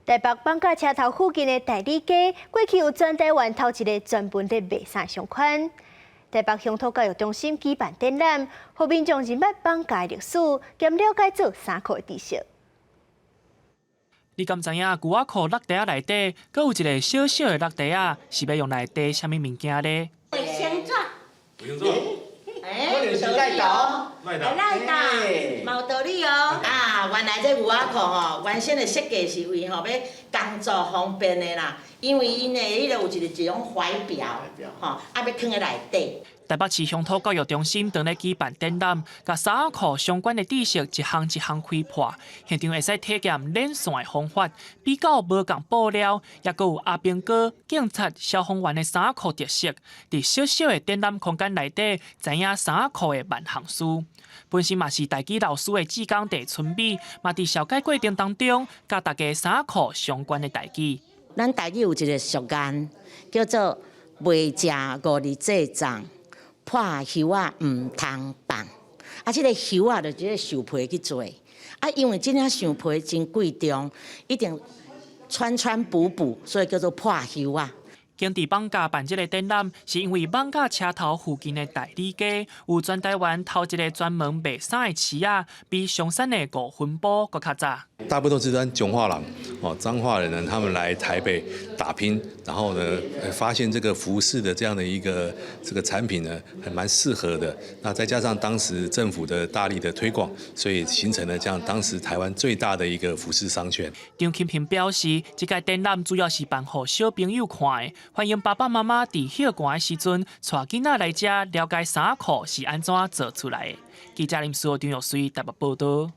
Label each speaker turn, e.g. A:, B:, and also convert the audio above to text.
A: 台北艋舺車頭附近的大里街，過去有全台灣頭一个專門咧賣衫商圈。台北鄉土教育中心舉辦展覽，予民眾認捌艋舺的歷史，兼了解做衫褲的知識。
B: 你敢知影牛仔褲落袋仔內底，閣有一个小小的落袋仔，是欲用來提啥物物件咧？
C: 衛生紙。
D: 衛生紙。
C: 欸，有道理哦，來啦，嘛有道理哦。啊，原來這牛仔褲吼，原先的設計是為吼欲工作方便的啦，因為𪜶的彼个有一个一種懷錶，吼，啊欲囥佇內底。
B: 台北市鄉土教育中心當咧舉辦展覽，共衫仔褲相關的知識一項一項開破，現場會使體驗捻線的方法，比較無仝布料，抑閣有阿兵哥、警察、消防員的衫仔褲特色。佇小小的展覽空間內底，知影衫仔褲的萬項事。本身嘛是台語老師的志工鄭春美，嘛佇紹介過程當中，教大家衫仔褲相關的台語。
C: 咱台語有一个俗諺，叫做“袂食五日做粽，破袖仔毋通放”。啊，這个袖仔就是這个獸皮去做。啊，因為這領獸皮真貴重，一定穿穿補補，所以叫做破袖仔。
B: 堅持艋舺辦這个展覽，是因為艋舺車頭附近的大里街有全台灣頭一个專門賣衫的市仔，比松山的五分埔閣較早。
D: 大部分都是咱彰化人，哦，彰化人呢，他們來台北打拼，然後呢，發現這個服飾的這樣的一個這個產品呢，還蠻適合的。那再加上當時政府的大力的推廣，所以形成了這樣當時台灣最大的一個服飾商圈。
B: 張金平表示，這個展覽主要是辦予小朋友看的，歡迎爸爸媽媽佇歇寒的時陣，帶囡仔來遮了解衫褲是按怎做出來的。記者林書張玉穗台北報道。